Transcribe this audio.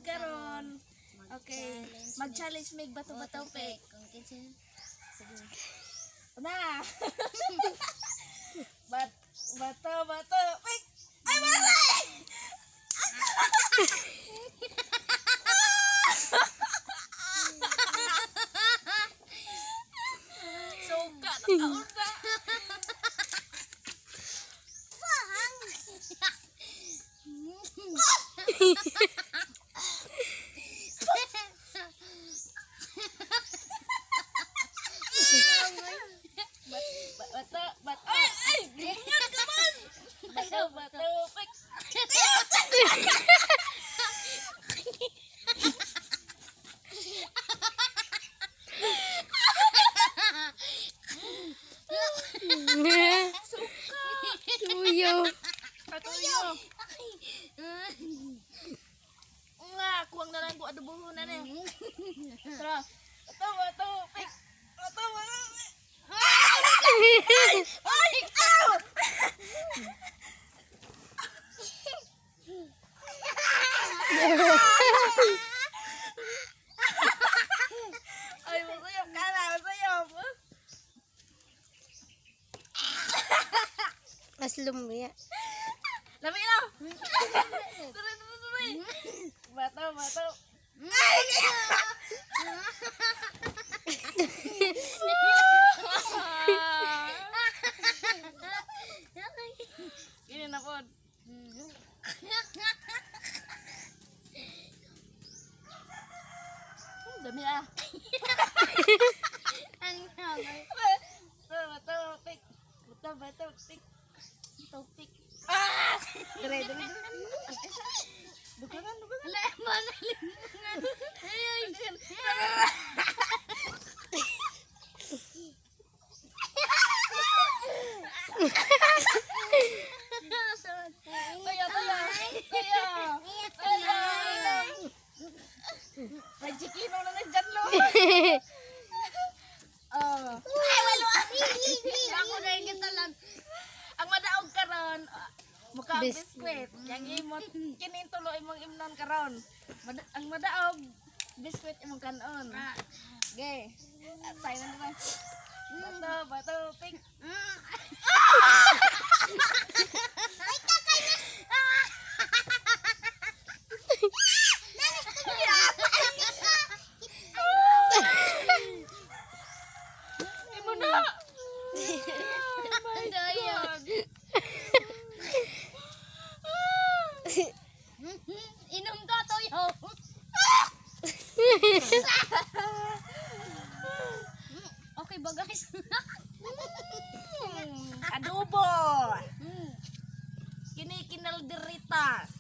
Karon. Okay, mag-challenge mig bato-bato pick. Kung kinsa. Sige. Na. Bat bato bato pick. Ay, maray! Suka na kaunta. Bat bato bat ay ay ganyan ka man. Bato bato pick. Suka. Tuyo. Patuyo. Nga, kuwang na lang ko adobohon na ni. Tara. Bato bato pick. Bato bato pick. Ay! Ay! Ow! Ay, masayop ka na, masayop. Mas lumiya. Lami na. Tuloy, tuloy, tuloy. Bato, bato. Ay! Gini na po. Dami ah. Ang nangoy. Bato, bato, pick. Bato, bato, pick. Bato, pick. Ah! Dire, dire, dire. Dugangan, dugangan. Wala, manalimungan. Ay, ay. Tayo, tayo. Tayo. Tayo. May chikino na nandyan, lo. Oh. Ay, walo. Ako na yung kitalan. Ang madaog karon, ah, mukha ang Biscuit. biskwit. Yang imo kining tulo imong imnon karon. Ang madaog biskwit imong kanon. Okay. Tayo na naman. Bato, bato, pick. Ay, kakay na. Imo na. Oh my Daya. God. Inom ka, Toyo. Okay ba, guys? Adobo. Kini kinalderita.